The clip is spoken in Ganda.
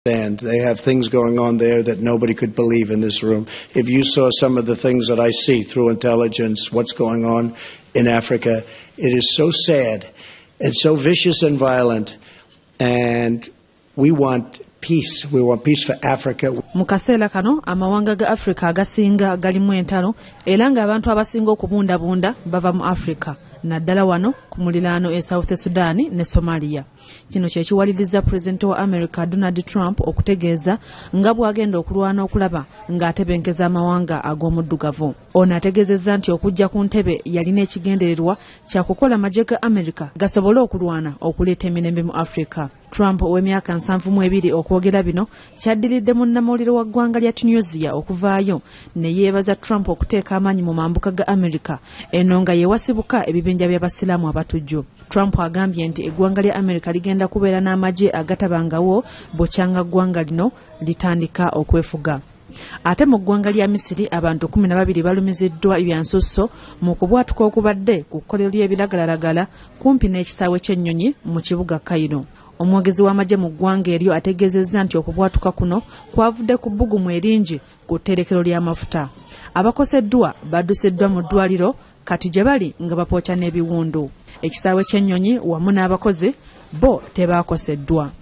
And they have things going on there that nobody could believe in this room. If you saw some of the things that I see through intelligence, what's going on in Africa, it is so sad and so vicious and violent. And we want peace. We want peace for Africa. Mu kaseera kano amawanga ga Africa agasinga galimu entalo era ng'abantu abasinga okubundabunda bava mu Africa, naddala wano ku muliraano e South Sudan ne Somalia. Kino kye kiwaliriza Pulezidenti wa America Donald Trump okutegeeza nga bw'agenda okulwana okulaba ng'atebenkeza amawanga ag'omuddugavu. Ono ategeezezza nti okujja ku ntebe yalina ekigendererwa kya kukola amagye ga America gasobole okulwana okuleeta emirembe mu Africa. Trump ow'emyaka 72 okwogera bino kyaddiridde munnamawulire wa ggwanga lya Tunisia okuvaayo ne yeebaza Trump okuteeka amaanyi mu mambuka ga America, eno nga yewasibuka ebibinja by'abasiraamu abatujju. Trump agambye nti eggwanga lya America ligenda kubeera n'amagye agatabangawo bukyanga ggwanga lino litandika okwefuga. Ate mu ggwanga lya Misiri abantu 12 balumiziddwa ebyansusso mu kubwatuka okubadde ku kkolero ly'ebiragalalagala kumpi n'ekisaawe ky'ennyonyi mu kibuga Cairo. Omwogezi w'amagye mu ggwanga eryo ategeezezza nti okubwatuka kuno kwavudde ku bbugumu eringi ku tterekero ly'amafuta. Abakoseddwa baddusiddwa mu ddwaliro kati gye bali nga bapooca n'ebiwundu. Ekisaawe ky'ennyonyi wamu n'abakozi bo tebaakoseddwa.